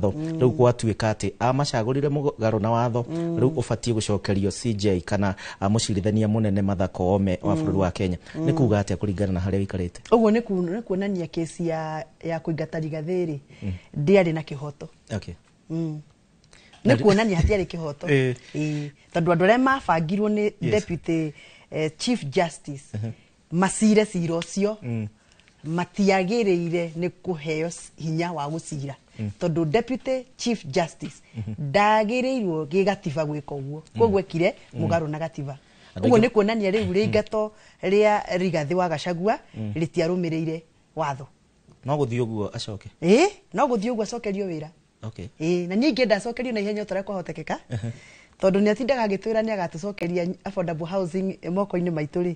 Watho rĩu gwatuĩka atĩ amacagũrire mũgarũ na watho, rĩu ũbatiĩ gũcokerio CJ kana mũcirithania mũnene Martha Koome wa bũrũri wa Kenya. Nĩ kuga atĩa kũringana na harĩa ũikarĩte? Ũguo nĩ kuonania kesi ya kũingata Rigathĩ rĩ, ndĩarĩ na kĩhoto. Nĩ kuonania hatiarĩ kĩhoto. Ĩĩ. Tondũ andũ arĩa mabangirwo nĩ deputy chief justice macire cira ũcio matiagĩrĩire nĩ kũheo hinya wa gũcira, tondũ deputy chief justice ndagĩrĩirwo gĩgatiba gwĩka ũguo. Koguo ekire mũgarũ na gatiba. Andũ Ũguo aingĩ nĩ kuonania rĩu rĩingato rĩa Rigathĩ wa Gachagua rĩtiarũmĩrĩire watho. No gũthiĩ ũguo acoke? Ĩĩ, no gũthiĩ ũguo acokerio wĩra. Ĩĩ, na niĩ ingĩenda acokerio na ihenya ũtarĩa kwahotekeka, tondũ nĩ atindaga agĩtwĩra nĩ agatũcokeria affordable housing moko-inĩ maitũ rĩ,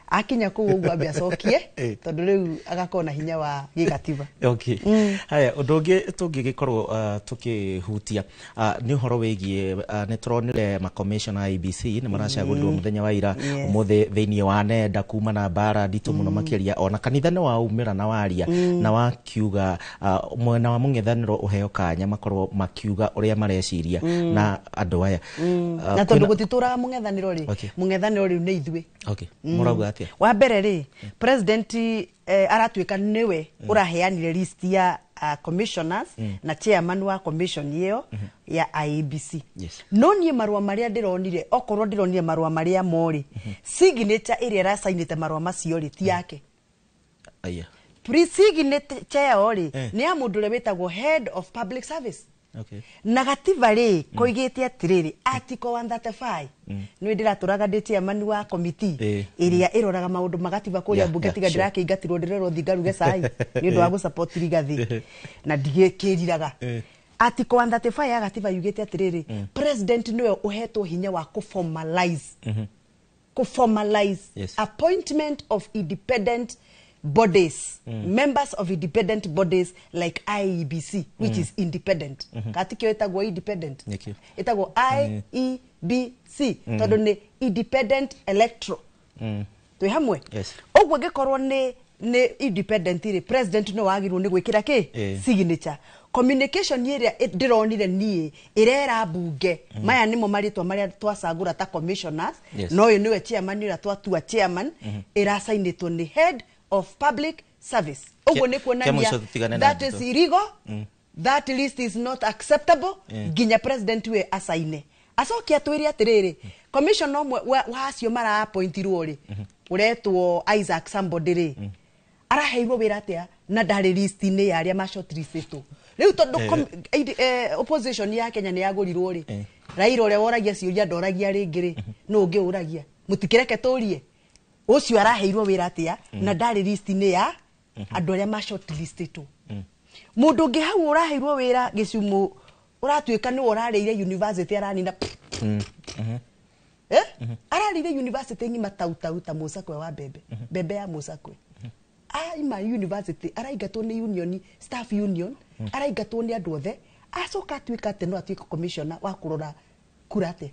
akinya kũu ũguo ambe acokie, tondũ rĩu agakorwo na hinya wa gĩgatiba. Okay. Haya, ũndũ ũngĩ tũngĩgĩkorwo tũkĩhutia nĩ ũhoro wĩgiĩ nĩ tũronire makomishona a IEBC nĩ maracagũrirwo mũthenya wa ira. Ũmũthĩ thĩinĩ wa nenda kuma na mbara nditũ mũno makĩria, ona kanitha nĩ waumĩra na waria na wakiuga mwena wa mũng'ethanĩro ũheo kanya makorwo makiuga ũrĩa mareciria na andũ aya. Na tondũ gũtitũraga mũng'ethanĩro rĩ, mũng'ethanĩro rĩu nĩ ithuĩ. Okay. Mũrauga atĩa? Wa mbere rĩ, president aratuĩka nĩwe ũraheanire list ya commissioners na chairman wa commission ĩyo ya IEBC. No niĩ marũa marĩa ndĩronire, okorwo ndĩronire marũa marĩa morĩ, signature ĩrĩa ĩracainĩte marũa macio rĩ, ti yake. Aya. Pre-signature ĩyo rĩ, nĩ ya mũndũ ũrĩa wĩtagwo head of public service. Na gatiba rĩ, koigĩte atĩrĩrĩ, article 135, nĩ ndĩratũraga ndĩ chairman wa committee ĩrĩa ĩroraga maũndũ ma gatiba kũrĩa mbunge, tiga ndĩrakĩingatirwo ndĩrerwo thiĩ ngaruge cai nĩ ũndũ wa gũsupport Rigathĩ na ndigĩkĩriraga. Article 135 ya gatiba yugĩte atĩrĩrĩ, president nĩwe ũhetwo hinya wa kũformalize appointment of independent bodies, members of independent bodies like IEBC, which is independent. Katikio ĩtagwo independent? Nĩkĩo. Ĩtagwo IEBC tondũ nĩ independent electoral. Twĩ hamwe? Yes. Ũguo ĩngĩkorwo nĩ independent rĩ, president no wagĩrĩirwo nĩ gwĩkĩra kĩ? Signature. Communication ĩrĩa ndĩronire niĩ ĩrera mbunge maya nĩmo marĩtwa marĩa twacagũra ta commissioners, na ũyũ nĩwe chairman ũrĩa twatua chairman, ĩracainĩtwo nĩ head of public service. Ũguo nĩ Kĩa kuonania mũico tũtigane na that ndeto. is illegal, that list is not acceptable nginya president we acaine, acoke atwĩre atĩrĩrĩ, commissioner ũmwe wa acio mara-appointirwo rĩ, ũretwo Isaac somebody rĩ, araheirwo wĩra atĩa na ndarĩ list-inĩ ya arĩa ma shortlistĩtwo rĩu? Tondũ opposition ya Kenya nĩ yagũrirwo rĩ, Raila ũrĩa woragia ciũria ndoragia rĩngĩ rĩ, nũ ũngĩ ũragia? Mũtikĩreke tũrie ũcio araheirwo wĩra atĩa na ndarĩ list-inĩ ya andũ arĩa ma shortlistĩtwo. Mũndũ ũngĩ hau ũraheirwo wĩra gĩcumu ũratuĩka nĩwe ũrarĩire university aranina, eh? Ararĩire university ng'ima tau tau ta mũcakwe wa mbembe, mbembe ya mũcakwe. Aima university araingatwo nĩ union, staff union, araingatwo nĩ andũ othe, acoka atuĩka atĩ no atuĩke commissioner wa kũrora kura atĩa?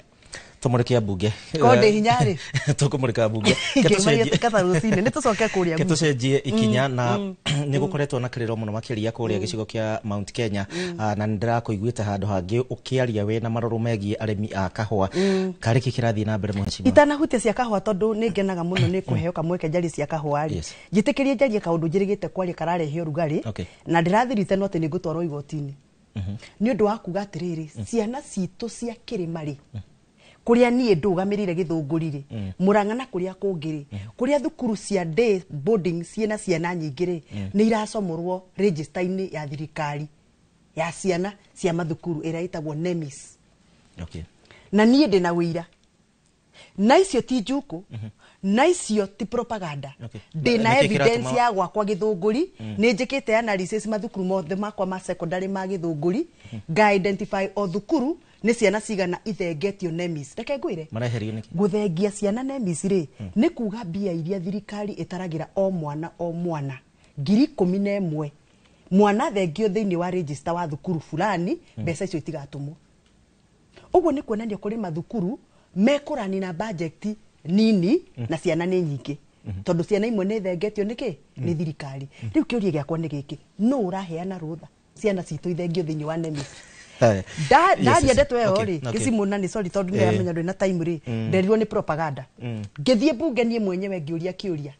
Tũmũrĩke mbunge. Ko ndĩ hinya rĩ. Tũkũmũrĩka mbunge. Ngĩmaria kata rũcinĩ nĩ tũcoke kũrĩa Ke guitũ. Tũcenjie ikinya na nĩ gũkoretwo na kĩrĩro mũno makĩria kũrĩa gĩcigo kĩa Mount Kenya. Na nĩ ndĩrakũiguĩte handũ hangĩ ũkĩaria wĩna marũrũ megiĩ arĩmi a kahũa. Karĩ kĩ kĩrathiĩ na mbere, mheshimiwa? Itanahutia cia kahũa, tondũ nĩ ngenaga mũno nĩ kũheo kamweke njarie cia kahũa rĩ, njĩtĩkĩrie njarie kaũndũ njĩrĩgĩte kwaria kararehe ũrugarĩ, na ndĩrathirite no atĩ nĩ ngũtwarwo igoti-inĩ nĩ ũndũ wa kuga atĩrĩrĩ, ciana citũ cia kĩrĩma rĩ, kũrĩa niĩ ndũgamĩrĩire Gĩthũngũri rĩ, Mũrang'a na kũrĩa kũngĩ rĩ, kũrĩa thukuru cia day boarding ciĩna ciana nyingĩ rĩ, nĩ iracomorwo register-inĩ ya thirikari ya ciana cia mathukuru ĩrĩa ĩtagwo NEMIS. Na niĩ ndĩna wĩira na icio ti njuku na icio ti propaganda. Ndĩna Nĩkĩ evidence ya gwakwa Gĩthũngũri. Nĩ njĩkĩte analysis mathukuru mothe makwa ma secondary ma Gĩthũngũri, nga identify o thukuru nĩ ciana cigana ithengetio NEMIS. Reke ngwĩre, Mareherio nĩkĩ? Gũthengia ciana NEMIS rĩ, nĩ kuga mbia iria thirikari ĩtaragĩra o mwana o mwana 11,000, mwana thengio thĩinĩ wa register wa thukuru fulani, mbeca icio itigatũmwo. Ũguo nĩ kuonania kũrĩ mathukuru mekũrani na budget nini na ciana nĩ nyingĩ, tondũ ciana imwe nĩ thengetio nĩ kĩ? Nĩ thirikari. Rĩu kĩũria gĩakwa nĩ gĩkĩ, nũ ũraheana rũtha? Ciana citũ ithengio thĩinĩ wa NEMIS. Ndaria ndeto ĩyo rĩ, gĩcimũ, na nĩ sorry tondũ nĩndĩramenya ndũrĩ na time rĩ, nderirwo nĩ propaganda. Ngĩthiĩ bunge niĩ mwenyewe, ngĩũria kĩũria,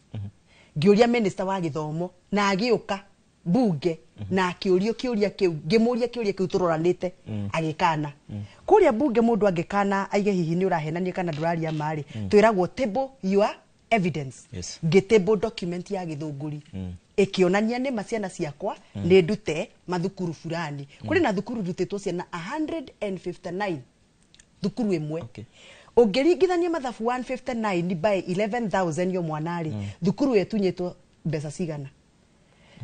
ngĩũria minister wa gĩthomo, na agĩũka bunge na akĩũrio kĩũria kĩu. Ngĩmũria kĩũria kĩu tũroranĩte, agĩkana. Kũrĩa bunge mũndũ angĩkana aige hihi nĩ ũrahenania kana ndũraria ma rĩ, twĩragwo table your evidence. Ngĩtable document ya gĩthũngũri ĩkĩonania nĩma ciana ciakwa nĩ ndute mathukuru fulani. Kũrĩ na thukuru ndutĩtwo ciana 159 thukuru ĩmwe. Ũngĩringithania mathabu, 159 by 11,000 yo mwana rĩ, thukuru ĩyo ĩtunyĩtwo mbeca cigana?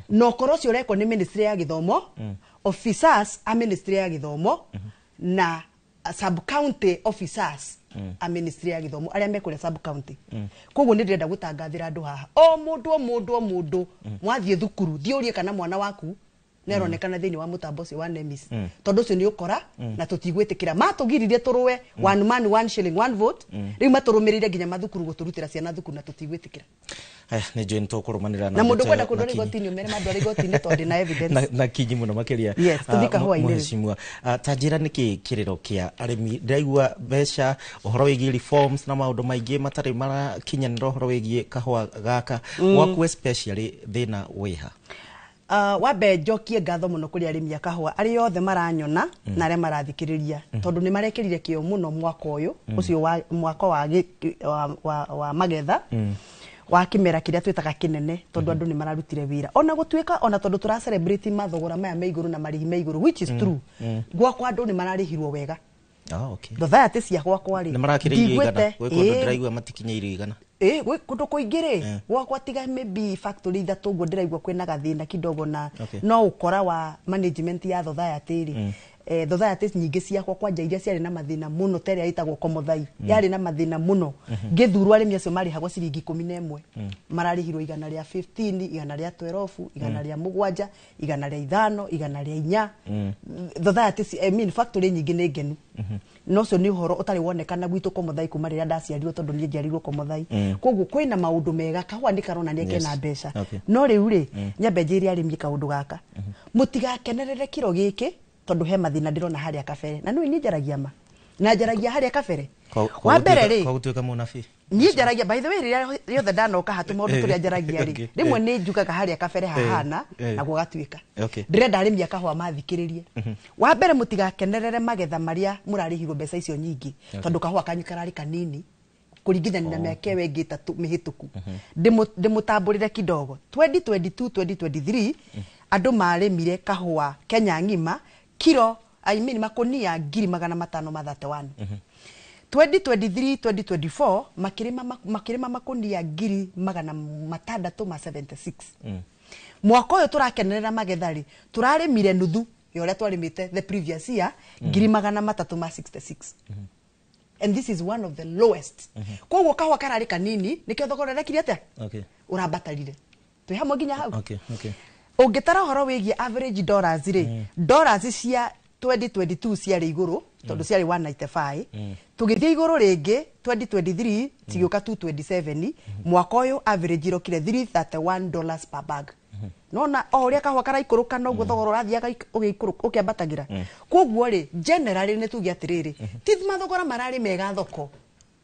Na ũkoro ũcio ũrekwo nĩ ministry ya gĩthomo, officers a ministry ya gĩthomo na sub county officers a ministry ya gĩthomo arĩa mekũrĩa sub county. Koguo nĩ ndĩrenda gũtangathĩra andũ haha, o mũndũ, o mũndũ, o mũndũ, mwathiĩ thukuru, thiĩ ũrie kana mwana waku nĩaronekana thĩinĩ wa mũtambo ũcio wa NEMIS, tondũ ũcio nĩ ũkora na tũtigwĩtĩkĩra. Matũgiririe tũrũe one man one shilling one vote, rĩu matũrũmĩrĩire nginya mathukuru gũtũrutĩra ciana thukuru, na tũtigwĩtĩkĩra. Haya, nĩ njũĩ nĩ tũkũrũmanĩra. Na mũndũ kwenda kũndwara igoti-inĩ, ũmere mandware igoti-inĩ tondũ ndĩna evidence. Na kinyi mũno makĩria. Yes, tũthiĩ kahũa-inĩ rĩu. Mũhecimua, ta njĩra nĩkĩ kĩrĩro kĩa arĩmi? Ndĩraigua mbeca, ũhoro wĩgiĩ reforms na maũndũ maingĩ matarĩ marakinyanĩra ũhoro wĩgiĩ kahũa gaka gwaku, especially thĩna wĩha? Wambe njokie ngatho mũno kũrĩ arĩmi a kahũa arĩa othe maranyona na arĩa marathikĩrĩria, tondũ nĩ marekĩrire kĩo mũno mwaka ũyũ ũcio wa mwaka wa, wa magetha wa kĩmera kĩrĩa twĩtaga kĩnene, tondũ andũ nĩ mararutire wĩra, ona gũtuĩka ona tondũ tũra celebrate mathogora maya me igũrũ na marĩhi me igũrũ, which is true. Gwakwa andũ nĩ mararĩhirwo wega. Society cia gwakwa rĩ, Nĩ marakĩrĩirio igana? ndiguĩte. Gwĩ kũndũ ndĩraigua matikinyĩirio 100. Ĩ gwĩ kũndũ kũingĩ rĩ, gwakwa tiga maybe factory ithatũ ũguo ndĩraigua kwĩna gathĩna kidogo na no ũkora wa management ya society rĩ. Society nyingĩ ciakwa, kwanja iria ciarĩ na mathĩna mũno, ta ĩrĩa ĩtagwo Komothai, yarĩ na mathĩna mũno. Ngĩthurwo, arĩmi acio marĩhagwo ciringi 11, mararĩhirwo 115, 112, 107, 105, 104. Society I mean factory nyingĩ nĩ ngenu, no ũcio nĩ ũhoro ũtarĩ wonekana gwitũ Komothai kuma rĩrĩa ndaciarirwo, tondũ niĩ njiarirwo Komothai. Koguo kwĩna maũndũ mega, kahũa nĩ karonania kena mbeca. No rĩu rĩ, nyambe njĩre arĩmi kaũndũ gaka, mũtigakenerere kĩro gĩkĩ, tondũ he mathĩna ndĩrona harĩa kabere, na nĩũĩ niĩ njaragia ma na njaragia harĩa kabere. Wa mbere rĩ, Kwa gũtuĩka mũnabii. Niĩ njaragia, by the way, rĩrĩa rĩothe ndanoka ha tũmaũndũ tũrĩa njaragia rĩ, rĩmwe nĩ njugaga harĩa kabere hahana na gũgatuĩka. Ndĩrenda arĩmi a kahũa mathikĩrĩrie. Wa mbere, mũtigakenerere magetha marĩa mũrarĩhirwo mbeca icio nyingĩ, tondũ kahũa kanyu kararĩ kanini kũringithania na mĩaka ĩyo ĩngĩ 3 mĩhĩtũku. Ndĩmũtambũrĩre kidogo, 2022 2023 andũ marĩmire kahũa Kenya ng'ima kiro, I mean makonia 531,000. 2023 2024 makĩrĩma makonia 676,000. Mwaka ũyũ tũrakenerera magetha rĩ, tũrarĩmire nuthu ya ũrĩa twarĩmĩte the previous year, 366,000, and this is one of the lowest. Koguo kahũa kararĩ kanini, nĩkĩo thogora ũrekire atĩa? Ũrambatarire. Twĩ hamwe nginya hau? Okay. Ũngĩtara ũhoro wĩgiĩ average dollars rĩ, dollars cia 2022 ciarĩ igũrũ tondũ ciarĩ 195, tũgĩthiĩ igũrũ rĩngĩ 2023 cigĩũka 227. Mwaka ũyũ average ĩrokire $331 per bag. Nona o ũrĩa kahũa karaikũrũka, noguo thogora ũrathiaga ũkĩambatagĩra. Koguo rĩ, generally nĩ tuge atĩrĩrĩ, ti mathogora mararĩ mega thoko,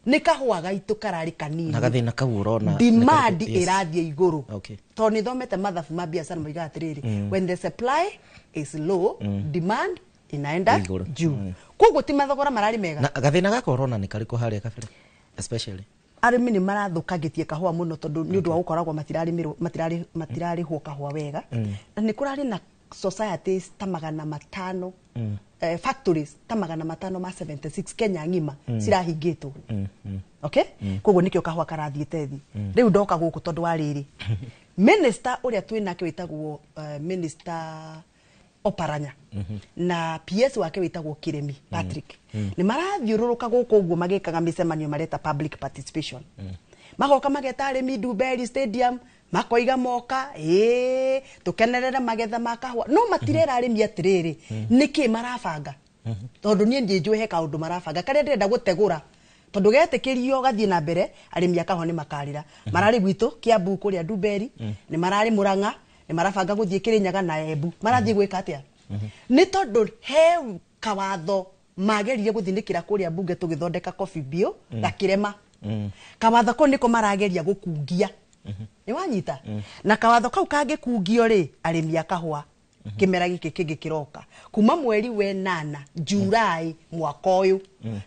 nĩ kahũa gaitũ kararĩ kanini. Na gathĩna kau ũrona nĩ Demand karĩkũ? Yes. ĩrathiĩ igũrũ, tondũ nĩ thomete mathabu ma biacara, moigaga atĩrĩrĩ, when the supply is low, demand inaenda Igũrũ. juu. Koguo ti mathogora mararĩ mega. Na gathĩna gaka ũrona nĩ karĩkũ harĩa kabere especially? Arĩmi nĩ marathũkangĩtie kahũa mũno, tondũ nĩ ũndũ wa gũkoragwo matirarĩmĩrwo, matirarĩhwo kahũa wega, na nĩ kũrarĩ na societies ta 500, factories ta 576 Kenya ng'ima cirahingĩtwo. Okay, koguo nĩkĩo kahũa karathiĩte thĩ. Rĩu ndoka gũkũ tondũ wa rĩrĩ, minister ũrĩa twĩ nake wĩtagwo minister Oparanya na PS wake wĩtagwo Kiremi Patrick nĩ marathiũrũrũka gũkũ ũguo magĩkaga mĩcemanio mareta public participation. Magoka mageta arĩmi Ndumberi Stadium, makoiga moka ĩĩ tũkenerere magetha ma kahũa, no matirera arĩmi atĩrĩrĩ nĩkĩ marabanga, tondũ niĩ ndiĩ he kaũndũ marabanga karĩa ndĩrenda gũtegũra, tondũ getĩkĩrio gathiĩ na mbere, arĩmi a kahũa nĩ makarĩra. Mararĩ gwitũ Kiambu kũrĩa Ndumberi, nĩ mararĩ Murang'a, nĩ marabanga gũthiĩ Kĩrĩnyaga na Embu. Marathiĩ gwĩka atĩa? Nĩ tondũ he kawatho magerire gũthinĩkĩra kũrĩa bunge tũgĩthondeka coffee bill gakĩrema. Kawatho kau nĩko marageria gũkungia. Nĩ wanyita? Na kawatho kau kangĩkungio rĩ, arĩmi a kahũa kĩmera gĩkĩ kĩngĩ kĩroka kuma mweri wenana July mwaka ũyũ,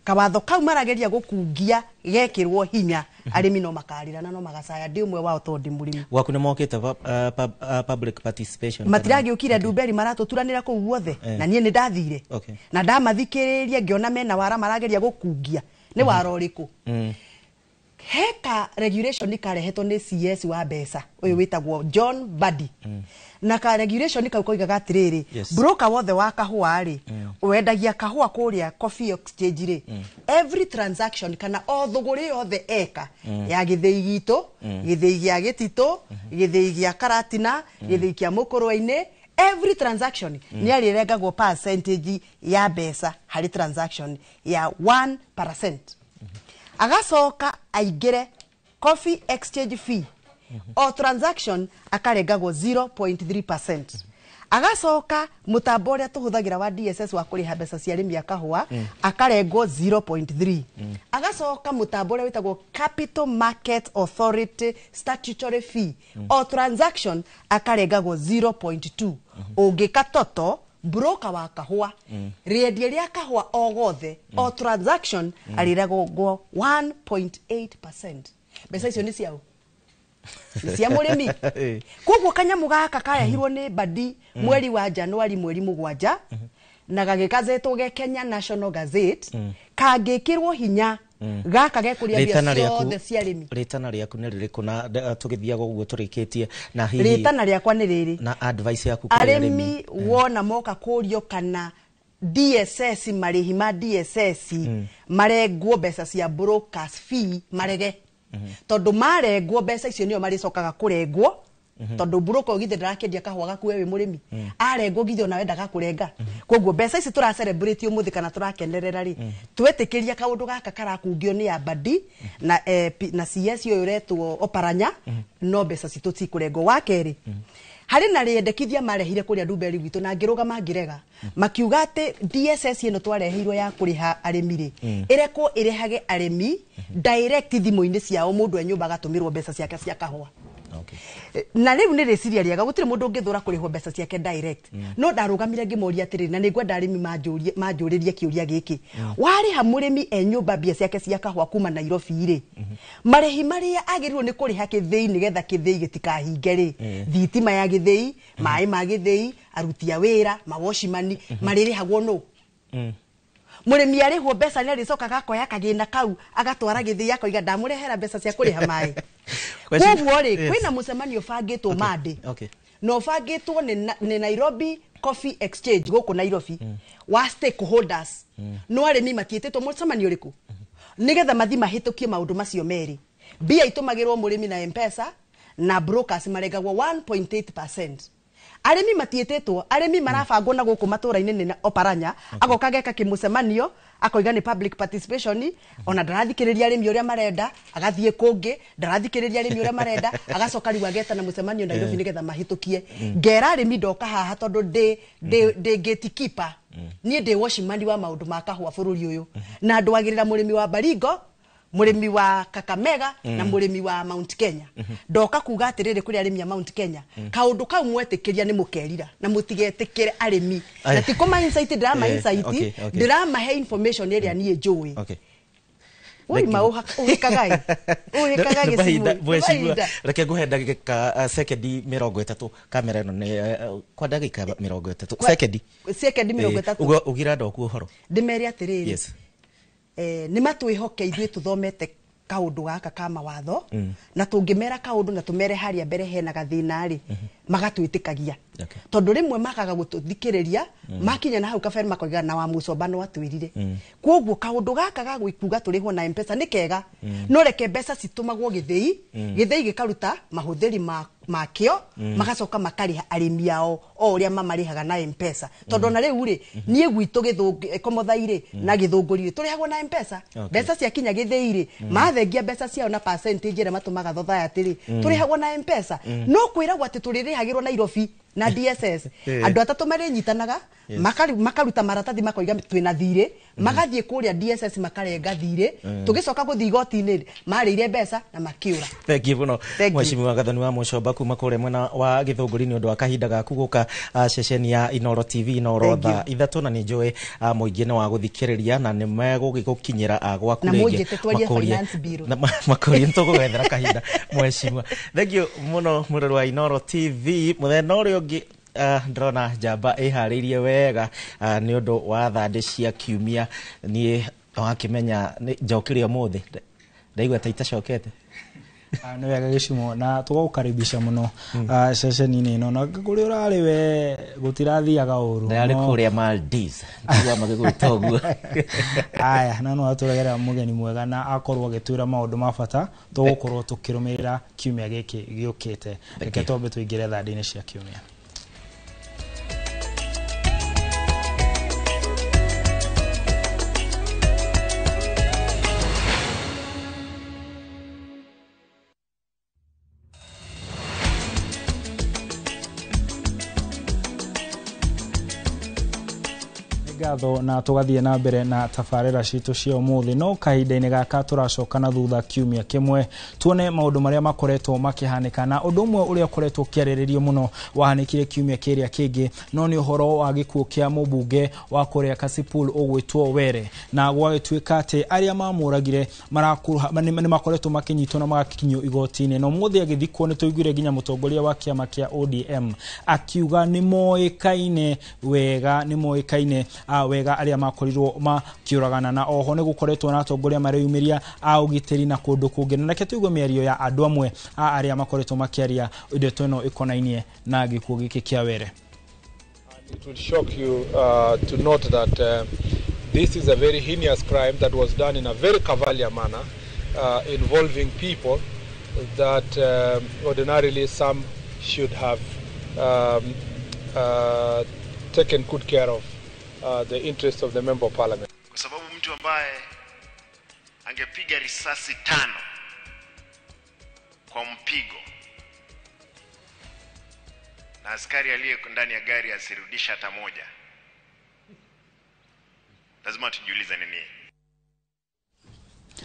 kawatho kau marageria gũkungia gekĩrwo hinya, arĩmi no makarĩra na no magacaya. Ndĩ ũmwe wao tondũ ndĩ mũrĩmi. Gwaku nĩ mokĩte public participation? Matiragĩũkire Ndumberi, maratũturanĩra kũu guothe na niĩ nĩ ndathire na ndamathikĩrĩria, ngĩona mena wara marageria gũkungia. Nĩ wara ũrĩkũ? Heka regulation karehetwo nĩ CS wa mbeca ũyũ wĩtagwo John Mbadi, na ka regulation kau koigaga atĩrĩrĩ, broker wothe wa kahũa rĩ, wendagia kahũa kũrĩa coffee exchange rĩ, every transaction kana o thũgũrĩ yothe eka ya gĩthĩi gitũ, gĩthĩi gĩa gĩtitũ, gĩthĩi gĩa Karatina, gĩthĩi kĩa Mũkũrwe-inĩ, every transaction nĩ arĩrengagwo percentage ya mbeca harĩ transaction ya 1%. Agacoka aingĩre coffee exchange fee, o transaction akarengagwo 0.3%. Agacoka mũtambo ũrĩa tũhũthagĩra wa DSS wa kũrĩha mbeca cia arĩmi a kahũa akarengwo 0.3. Agacoka mũtambo ũrĩa wĩtagwo Capital Market Authority statutory fee, o transaction akarengagwo 0.2. Ũngĩka toto broker wa kahũa, rĩendia rĩa kahũa o gothe, o transaction arĩrengagwo 1.8%. Mbeca icio nĩ ciao? Nĩ cia mũrĩmi. Koguo kanyamũ gaka karehirwo nĩ Mbadi mweri wa Januari mweri 7 na gagĩgazetwo ge Kenya National Gazette, kangĩkĩrwo hinya gaka gekũria mbia Rĩtana rĩaku ciothe cia arĩmi. Rĩtana rĩaku nĩ rĩrĩkũ na tũgĩthiaga ũguo tũrĩkĩtie na hihi Rĩtana rĩakwa nĩ rĩrĩ, na advice yaku kũrĩ arĩmi wona moka kũrio kana DSS, marĩhi ma DSS marengwo mbeca cia brokers fee, marege, tondũ marengwo mbeca icio nĩo marĩcokaga kũrengwo, tondũ broker ũgithĩ ndarakĩendia kahũa gaku we wĩ mũrĩmi, arengwo githĩ ona we ndagakũrenga. Koguo mbeca ici tũra celebrate ũmũthĩ kana tũrakenerera rĩ, twetĩkĩria kaũndũ gaka karakungio nĩ Abadi na, na CS ũyũ ũretwo Oparanya, no mbeca citũ cikũrengwo. Wa kerĩ, harĩ na rĩendekithia marehire kũrĩa Ndumberi gwitũ na ngĩrũgama ngĩrega, makiuga atĩ DSS ĩno twareheirwo ya kũrĩha arĩmi rĩ, ĩrekwo ĩrehage arĩmi direct thimũ-inĩ ciao, mũndũ e nyũmba agatũmĩrwo mbeca ciake cia kahũa. Na rĩu nĩ rĩciria rĩega, gũtirĩ mũndũ ũngĩthũra kũrĩhwo mbeca ciake direct. No ndarũgamire ngĩmoria atĩrĩrĩ, na nĩngwenda arĩmi manjũrĩrie kĩũria gĩkĩ: warĩha mũrĩmi e nyũmba mbia ciake cia kahũa kuma Nairobi rĩ, marĩhi marĩa agĩrĩirwo nĩ kũrĩha kĩthĩi nĩgetha kĩthĩi gĩtikahinge rĩ, thitima ya gĩthĩi, maĩ ma gĩthĩi, aruti a wĩra, mawocimani, marĩrĩhagwo nũ? Mũrĩmi arĩhwo mbeca nĩ arĩcokaga akoya kagĩna kau agatwara gĩthĩi akoiga ndamũrehera mbeca cia kũrĩha maĩ. Koguo rĩ, kwĩna mũcemanio ũbangĩtwo Monday na ũbangĩtwo nĩ Nairobi Coffee Exchange gũkũ Nairobi wa stakeholders, no arĩmi matiĩtĩtwo mũcemanio ũrĩkũ, nĩgetha mathi mahĩtũkie maũndũ macio merĩ: mbia itũmagĩrwo mũrĩmi na M-Pesa, na brokers marengagwo 1.8%. Arĩmi matiĩtĩtwo. Arĩmi marabangwo na gũkũ matũra-inĩ nĩ Oparanya, agoka geka kĩmũcemanio akoiga nĩ public participation, ona ndarathikĩrĩria arĩmi ũrĩa marenda, agathiĩ kũngĩ, ndarathikĩrĩria arĩmi ũrĩa marenda, agacoka rĩu agetana mũcemanio Nairobi nĩgetha mahĩtũkie. Ngera arĩmi ndoka haha tondũ ndĩ gatekeeper, niĩ ndĩ watchman wa maũndũ ma kahũa bũrũri ũyũ, na ndwagĩrĩra mũrĩmi wa Baringo, mũrĩmi wa Kakamega na mũrĩmi wa Mount Kenya. Ndoka kuga atĩrĩrĩ kũrĩ arĩmi a Mount Kenya, kaũndũ kau mwetĩkĩria nĩ mũkerira, na mũtigetĩkĩre arĩmi na ti kũma insight, ndĩrama insight, ndĩramahe information ĩrĩa niĩ njũĩ. Oi, maũhĩkagai ũhĩkaga Nĩ mahinda, gĩcigo. Mheshimiwa, reke nguhe ndagĩka sekendi 30, kamera ĩno nĩ kwa ndagĩka 30, sekendi. Sekendi 30. Ũguo ũgira ndoku ũhoro. Ndĩmere atĩrĩrĩ, nĩ matwĩhoke ithuĩ tũthomete kaũndũ gaka ka mawatho, na tũngĩmera kaũndũ na tũmere harĩa mbere hena gathĩna rĩ, magatwĩtĩkagia, tondũ rĩmwe makaga gũtũthikĩrĩria, makinya na hau kabere makoiga na wa mũcomba no atwĩrire. Koguo kaũndũ gaka ga gwĩkuga tũrĩhwo na M-Pesa nĩ kega, no reke mbeca citũmagwo gĩthĩi, gĩthĩi gĩkaruta mahũthĩri makĩo, magacoka makarĩha arĩmi ao o ũrĩa mamarĩhaga na M-Pesa, tondũ ona rĩu rĩ, niĩ gwitũ Gĩkomotha-rĩ na Gĩthũngũri rĩ, tũrĩhagwo na M-Pesa. Mbeca ciakinya gĩthĩi rĩ, mathengia mbeca ciao na percentage ĩrĩa matũmaga society rĩ, tũrĩhagwo na M-Pesa. No kwĩragwo atĩ tũrĩrĩhagĩrwo Nairobi Na DSS andũ atatũ marĩnyitanaga, makaruta maratathi, makoiga twĩna thirĩ, magathiĩ kũrĩa DSS makarenga thirĩ, tũgĩcoka gũthiĩ igoti-inĩ marĩire mbeca na makĩũra. Thank you muno. Thank you. Mheshimiwa Gathoni wa Mũcomba kuma kũrĩa mwena wa Gĩthũngũri nĩ ũndũ wa kahinda gaku gũka ceceni ya Inoro TV Inoro Thank thaa 3, na nĩ njũĩ mũingĩ nĩ wa gũthikĩrĩria na nĩ megũgĩgũkinyĩra gwaku Na rĩngĩ. mũnjĩte twarie finance bill. Na makũrie nĩtũgũgethera kahinda, mheshimiwa. Thank you muno, mũrori wa Inoro TV. Mũthenya ũrĩa ũngĩ, ndĩrona njamba ĩharĩirie wega nĩ ũndũ wa thandĩ cia kiumia. Niĩ wakĩmenya njokire ũmũthĩ, ndaigua ta itacokete. Nĩ wega gĩcimo na tũgagũkaribisha mũno ceceni-inĩ ĩno, na kũrĩa ũrarĩ we gũtirathiaga ũru. Ndarĩ kũrĩa Maldives, ndigua magĩgwĩta ũguo. Aya, na no atũregera mũgeni mwega na akorwo agĩtwĩra maũndũ ma bata tũgũkorwo tũkĩrũmĩrĩra kiumia gĩkĩ gĩũkĩte. Reke twambe tũingĩre thandĩ-inĩ cia kiumia. Ngatho na tũgathiĩ na mbere na tabarĩra citũ cia ũmũthĩ, no kahinda-inĩ gaka tũracoka na thutha kiumia kĩmwe tuone maũndũ marĩa makoretwo makĩhanĩka, na ũndũ ũmwe ũrĩa ũkoretwo ũkĩarĩrĩrio mũno wahanĩkire kiumia kĩrĩa kĩngĩ no nĩ ũhoro wa gĩkuũ kĩa mũmbunge wa kũrĩa Kasipul ũgwĩtwo Were, na gwagĩtuĩka atĩ arĩa mamũragire nĩ makoretwo makĩnyitwo na magakinyio igoti-inĩ, na ũmũthĩ agĩthikwo nĩ tũiguire nginya mũtongoria wa kĩama kĩa ODM akiuga nĩ moĩkaine wega, nĩ moĩkaine wega arĩa makorirwo makĩũragana, na oho nĩ gũkoretwo na atongoria mareyumĩria a ũgitĩri na kũndũ kũngĩ, na reke tũigue mĩario ya andũ amwe a arĩa makoretwo makĩaria ndeto ĩno ĩkonainie na gĩkuũ gĩkĩ kĩa Were. It will shock you to note that this is a very heinous crime that was done in a very cavalier manner, involving people that ordinarily some should have taken good care of the interests of the Member of Parliament. Kwa sababu mtu ambaye angepiga risasi 5 kwa mpigo na askari aliye ndani ya gari asirudisha hata moja, lazima tujiulize nini.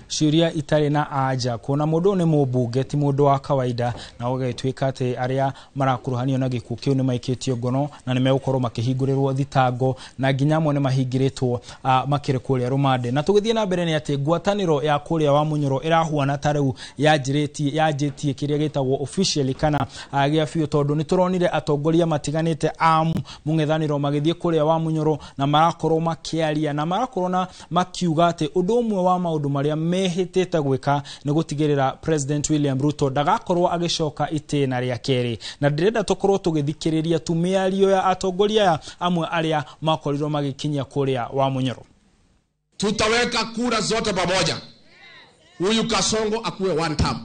Ciũria itarĩ na anja kuona mũndũ nĩ mũmbunge ti mũndũ wa kawaida, na gũgĩtuĩka atĩ arĩa marakuruhanio na gĩkuũ kĩu nĩ maikĩtio ngono na nĩ megũkorwo makĩhingũrĩrwo thitango, na nginya amwe nĩ mahingĩrĩtwo makĩrĩ kũrĩa rũmande. Na tũgĩthiĩ na mbere nĩ atĩ ngwatanĩro ya kũrĩa wa Munyoro ĩrahuana ta rĩu yanjĩtie kĩrĩa gĩtagwo officially kana gĩa biũ, tondũ nĩ tũronire atongoria matiganĩte a mũng'ethanĩro magĩthiĩ kũrĩa wa Munyoro na marakorwo makĩaria na marakorwo na makiuga atĩ ũndũ ũmwe wa maũndũ marĩa mehĩtĩte gwĩka nĩ gũtigĩrĩra President William Ruto ndagakorwo agĩcoka itĩna rĩa kerĩ. Na ndĩrenda tũkorwo tũgĩthikĩrĩria tu mĩario ya atongoria aya amwe arĩa makorirwo magĩkinyia kũrĩa wa Munyoro. Tutaweka kura zote pamoja, huyu Kasongo akuwe one term,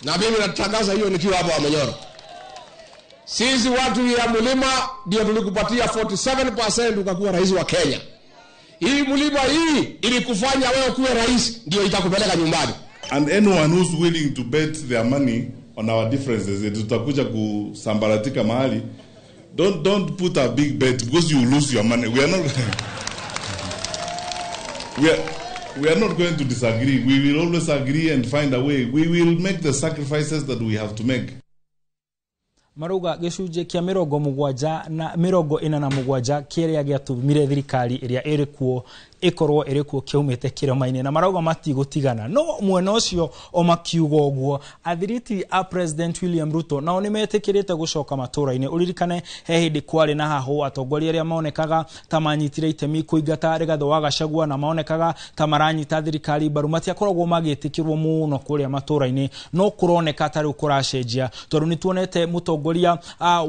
na mimi natangaza hiyo nikiwa hapa wa Munyoro. Sisi watu ya mlima ndio tulikupatia 47% ukakuwa rais wa Kenya. Hii mlima hii ilikufanya wewe kuwe rais, ndio itakupeleka nyumbani. And anyone who's willing to bet their money on our differences, tutakuja kusambaratika mahali. Don't put a big bet because you lose your money. We are not we are not going to disagree. We will always agree and find a way. We will make the sacrifices that we have to make. Marauga gĩcunjĩ kĩa 47 kĩrĩa gĩatũmire thirikari ĩrĩa ĩrĩ kuo ĩkorwo ĩrĩ kuo kĩaumĩte kĩrĩma-inĩ, na marauga matigũtigana. No mwena ũcio o makiuga ũguo, athiriti a President William Ruto nao nĩ metĩkĩrĩte gũcoka matũra-inĩ. Ũririkane he hĩndĩ kwarĩ na hahũ, atongoria arĩa maonekaga ta manyitire itemi kũingata Rigathĩ wa Gachagua na maonekaga ta maranyita thirikari mbaru matiakoragwo magĩtĩkĩrwo mũno kũrĩa matũra-inĩ, no kũroneka ta rĩu kũracenjia, tondũ nĩ tuonete mũtongoria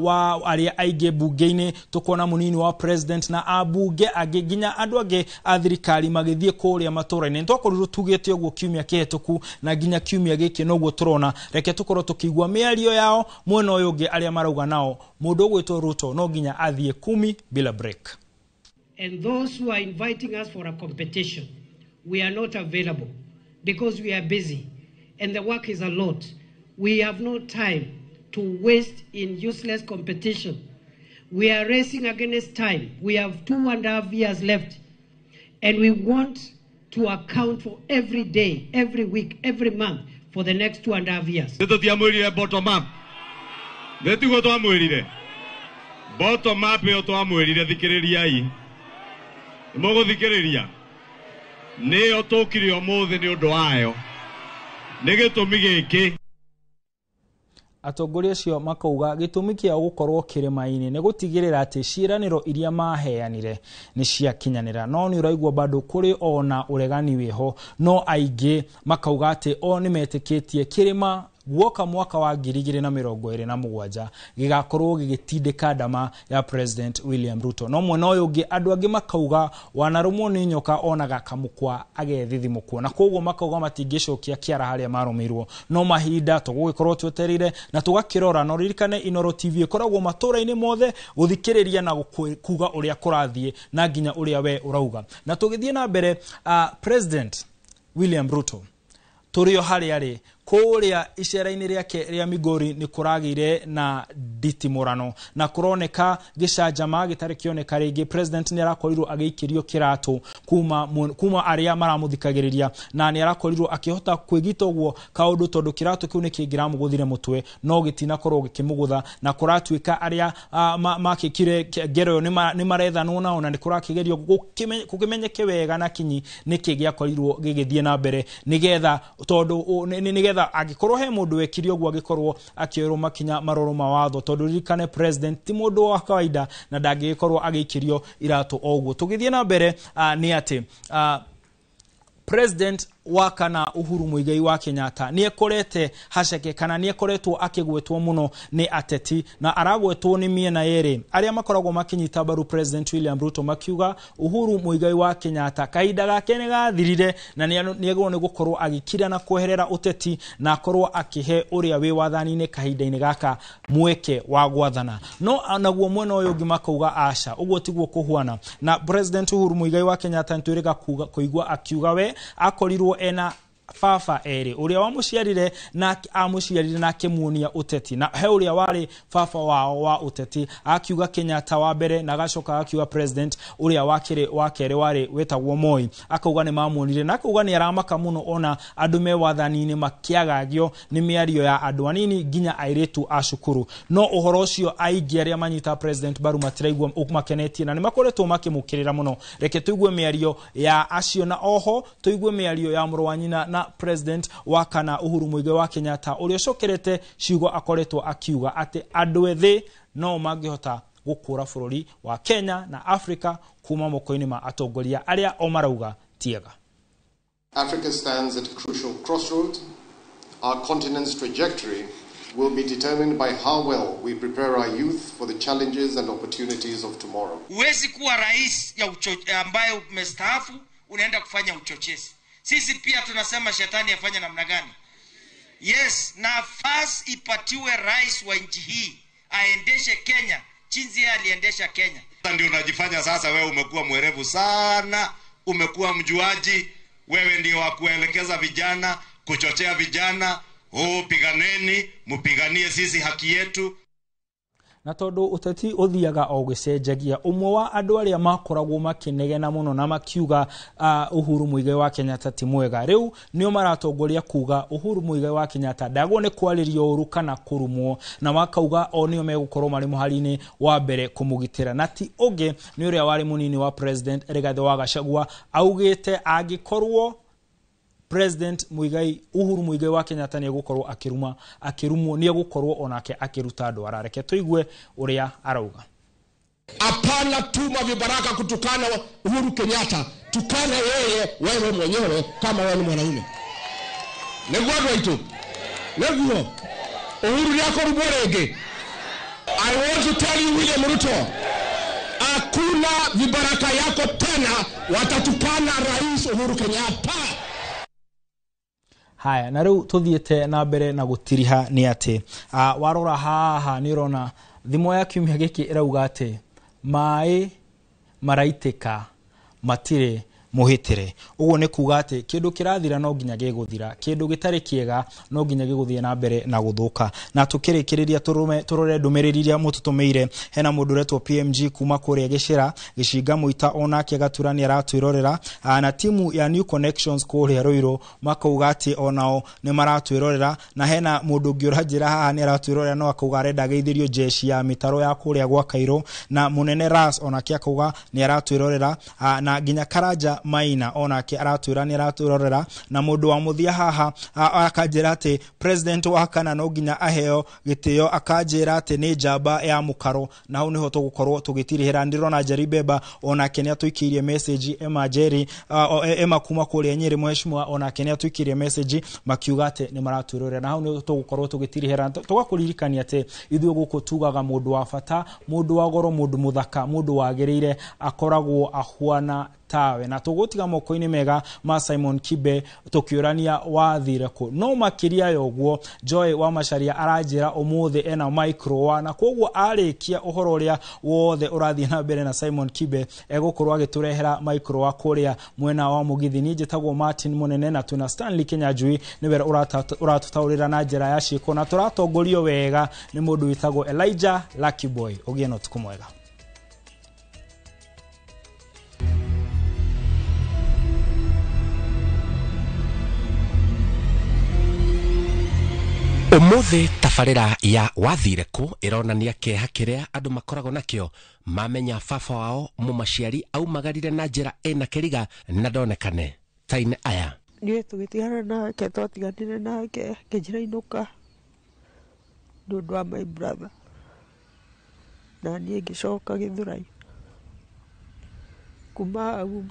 wa arĩa aingĩ mbunge-inĩ, tũkona mũnini wa president na ambunge angĩ nginya andũ angĩ a thirikari magĩthiĩ kũrĩa matũra-inĩ. Nĩtwakorirwo tugĩte ũguo kiumia kĩhetũku na nginya kiumia gĩkĩ noguo tũrona. Reke tũkorwo tũkĩigua mĩario yao mwena ũyũ ũngĩ arĩa marauga nao mũndũ ũgwĩtwo Ruto no nginya athiĩ 10 bila break. And those who are inviting us for a competition, we are not available because we are busy and the work is a lot. We have no time to waste in useless competition. We are racing against time. We have 2.5 years left, and we want to account for every day, every week, every month for the next 2.5 years. Nĩ tũtiamwĩrire bottom up, nĩ tiguo twamwĩrire bottom up ĩyo twamwĩrire thikĩrĩriai nĩ mũgũthikĩrĩria nĩyo tũkire ũmũthĩ nĩ ũndũ wayo nĩ gĩtũmi gĩkĩ. Atongoria acio makauga gĩtũmi kĩao gũkorwo kĩrĩma-inĩ nĩ gũtigĩrĩra atĩ ciĩranĩro iria maheanire nĩ ciakinyanĩra. No nĩ ũraigua bado kũrĩ ona ũregani wĩho, no aingĩ makauga atĩ o nĩ metĩkĩtie kĩrĩma guoka mwaka wa 2027 gĩgakorwo gĩgĩtindĩka ndama ya President William Ruto. No mwena ũyũ ũngĩ andũ angĩ makauga wanarũmwo nĩ nyoka onaga kamũkwa agethithimũkwo, na koguo makauga matingĩcokia kĩara harĩa marũmĩirwo. No mahinda tũgũgĩkorwo twetereire na tũgakĩrora. No ririkane Inooro TV ĩkoragwo matũra-inĩ mothe gũthikĩrĩria na kuga ũrĩa kũrathiĩ na nginya ũrĩa we ũrauga. Na tũgĩthiĩ na mbere, President William Ruto tũrĩ o harĩa arĩ kũrĩa icera-inĩ rĩake rĩa Migori nĩ kũragĩire na nditimũrano na kũroneka gĩcanjama gĩtarĩ kĩoneka rĩngĩ. President nĩ arakorirwo agĩikĩrio kĩratũ kuma arĩa maramũthikagĩrĩria, na nĩ arakorirwo akĩhota kwĩgita ũguo kaũndũ tondũ kĩratũ kĩu nĩ kĩngĩramũgũthire mũtwe no gĩtinakorwo gĩkĩmũgũtha, na kũratuĩka arĩa makĩkire ngero ĩyo nĩ marethanwo nao, na nĩ kũrakĩgerio gũkĩmenyeke wega na kinyi nĩkĩ gĩakorirwo gĩgĩthiĩ na mbere, nĩgetha tondũ nĩgetha angĩkorwo he mũndũ wekire ũguo angĩkorwo akĩoerwo makinya marũrũ ma watho, tondũ ririkane president ti mũndũ wa kawaida na ndangĩgĩkorwo agĩikĩrio iratũ o ũguo. Tũgĩthiĩ na mbere, nĩ atĩ President wa kana Uhuru Muigai wa Kenyatta nĩ ekorete haceke kana nĩ ekoretwo akĩgwetwo mũno nĩ ateti, na aragwetwo nĩ mĩena yerĩ arĩa makoragwo makĩnyita mbaru President William Ruto makiuga Uhuru Muigai wa Kenyatta kahinda gake nĩ gathirire na nĩ agĩrĩirwo nĩ gũkorwo agĩkira na kweherera ũteti na akorwo akĩhe ũrĩa wĩ wathani-inĩ kahinda-inĩ gaka mweke wa gwathana. No naguo mwena ũyũ ũngĩ makauga aca, ũguo tiguo kũhuana. Na President Uhuru Muigai wa Kenyatta nĩtwĩrĩga kũigua akiuga we akorirwo ena baba erĩ, ũrĩa wamũciarire na amũciarire na akĩmuonia ũteti, na he ũrĩa warĩ baba wao wa ũteti, akiuga Kenyatta wa mbere na agacoka akiuga president ũrĩa wa kerĩ warĩ wetagwo Moi, akauga nĩ mamuonire, na akauga nĩ aramaka mũno ona andũ me wathani-inĩ makĩagagio nĩ mĩario ya andũ anini nginya airĩtu a cukuru. No ũhoro ũcio aingĩ arĩa manyita president mbaru matiraigua makenetie na nĩ makoretwo makĩmũkĩrĩra mũno. Reke tũigue mĩario ya acio, na oho tũigue mĩario ya mũrũ wa nyina na President wa kana Uhuru Muigai wa Kenyatta ũrĩa ũcokerete ciugo akoretwo akiuga atĩ andũ ethĩ no mangĩhota gũkũra bũrũri wa Kenya na Africa kuma moko-inĩ ma atongoria arĩa o marauga tiega. Africa stands at a crucial crossroad. Our continent's trajectory will be determined by how well we prepare our youth for the challenges and opportunities of tomorrow. Huwezi kuwa rais ya ambaye umestaafu unaenda kufanya uchochezi. Sisi pia tunasema shetani afanye namna gani? Yes, nafasi ipatiwe rais wa nchi hii aendeshe Kenya jinsi yeye aliendesha Kenya. Ndio unajifanya sasa wewe umekuwa mwerevu sana, umekuwa mjuaji, wewe ndio wa kuelekeza vijana, kuchochea vijana, oh piganeni, mpiganie sisi haki yetu. Na tondu uteti uthiaga o gũcenjagia, ũmwe wa andũ arĩa makoragwo makĩnegena mũno na makiuga Uhuru Muigai wa Kenyatta ti mwega, rĩu nĩo maratongoria kuga Uhuru Muigai wa Kenyatta ndagwo nĩ kwarĩrio ũru kana kũrumwo, na makauga o nĩo megũkorwo marĩ mũhari-inĩ wa mbere kũmũgitĩra. Na ti ũngĩ nĩ ũrĩa warĩ mũnini wa President Rigathi wa Gachagua, augĩte angĩkorwo President Muigai Uhuru Muigai wa Kenyatta nĩ egũkorwo akĩrumwo nĩ egũkorwo onake akĩruta ndwara. Reke tũigue ũrĩa arauga. Hapana tuma vibaraka kutukana Uhuru Kenyatta, tukana yeye wewe mwenyewe kama wewe ni mwanaume. Nĩguo andũ aitũ, nĩguo Uhuru nĩakũrumwo rĩngĩ. I want to tell you William Ruto, hakuna vibaraka yako tena watatukana Rais Uhuru Kenyatta. Haya, na rĩu tũthiĩte na mbere na gũtiriha nĩ atĩ warora haha nĩ ũrona thimo ya kiumia gĩkĩ ĩrauga atĩ maĩ maraitĩka matirĩ Mũhĩtĩre. Ũguo nĩ kuga atĩ kĩndũ kĩrathira no nginya gĩgũthira, kĩndũ gĩtarĩ kĩega no nginya gĩgũthiĩ na mbere na gũthũka. Na tũkĩrĩkĩrĩria tũrore ndũmĩrĩri iria mũtũtũmĩire. Hena mũndũ ũretwo PMG kuma kũrĩa Gĩcĩra Gĩcinga Mũita, onake Gatura nĩ aratwĩrorera, na timu ya New Connections kũrĩa Ruiru makauga atĩ onao nĩ maratwĩrorera. Na hena mũndũ ũngĩ ũranjĩra haha nĩ aratwĩrorera no akauga arenda ageithĩrio jeshi ya mĩtaro ya kũrĩa gwa Kairũ, na mũnene Ras onake akauga nĩ aratwĩrorera, na nginya Karanja Maina onake aratwĩra nĩ aratwĩrorera. Na mũndũ wa mũthia haha akanjĩra atĩ president wa kana no nginya aheo gĩtĩo, akanjĩra atĩ nĩ njamba ya mũkaro, na hau nĩho tũgũkorwo tũgĩtirihĩra. Ndĩrona Jerry Beba onake nĩ atũikĩirie message, Emma Jerry, Emma kuma kũrĩa Nyĩrĩ, mheshimiwa onake nĩ atũikĩirie message makiuga atĩ nĩ maratwĩrorera, na hau nĩho tũgũkorwo tũgĩtirihĩra. Tũgakũririkania atĩ ithuĩ gũkũ tugaga mũndũ wa bata, mũndũ wa goro, mũndũ mũthaka, mũndũ wagĩrĩire akoragwo ahuana tawe. Na tũgũtiga moko-inĩ mega ma Simon Kibe tũkĩũrania wathire kũ. No makĩria ya ũguo, Joy wa Macharia aranjĩra ũmũthĩ ena micro, na koguo arĩkia ũhoro ũrĩa wothe ũrathiĩ na mbere na Simon Kibe egũkorwo agĩtũrehera micro wa kũrĩa mwena wa Mũgithi. Niĩ njĩtagwo Martin Mũnene na twĩna Stanley Kinyanjui nĩwe ũratũtaũrĩra na njĩra ya ciĩko, na tũratongorio wega nĩ mũndũ wĩtagwo Elijah Lucky Boy. Ũgĩe na ũtukũ mwega. Umuthi tabarĩra ya wathire kũ ĩronania kĩeha kĩrĩa andũ makoragwo nakĩo mamenya baba wao mũmaciari aumagarire na njĩra ĩna kĩriga na ndonekane taine aya. Niĩ tũgĩtigana nake, twatiganire nake akĩnjĩra inũka nĩ ũndũ wa my brother, na niĩ ngĩcoka Gĩthũrai. Kuma hau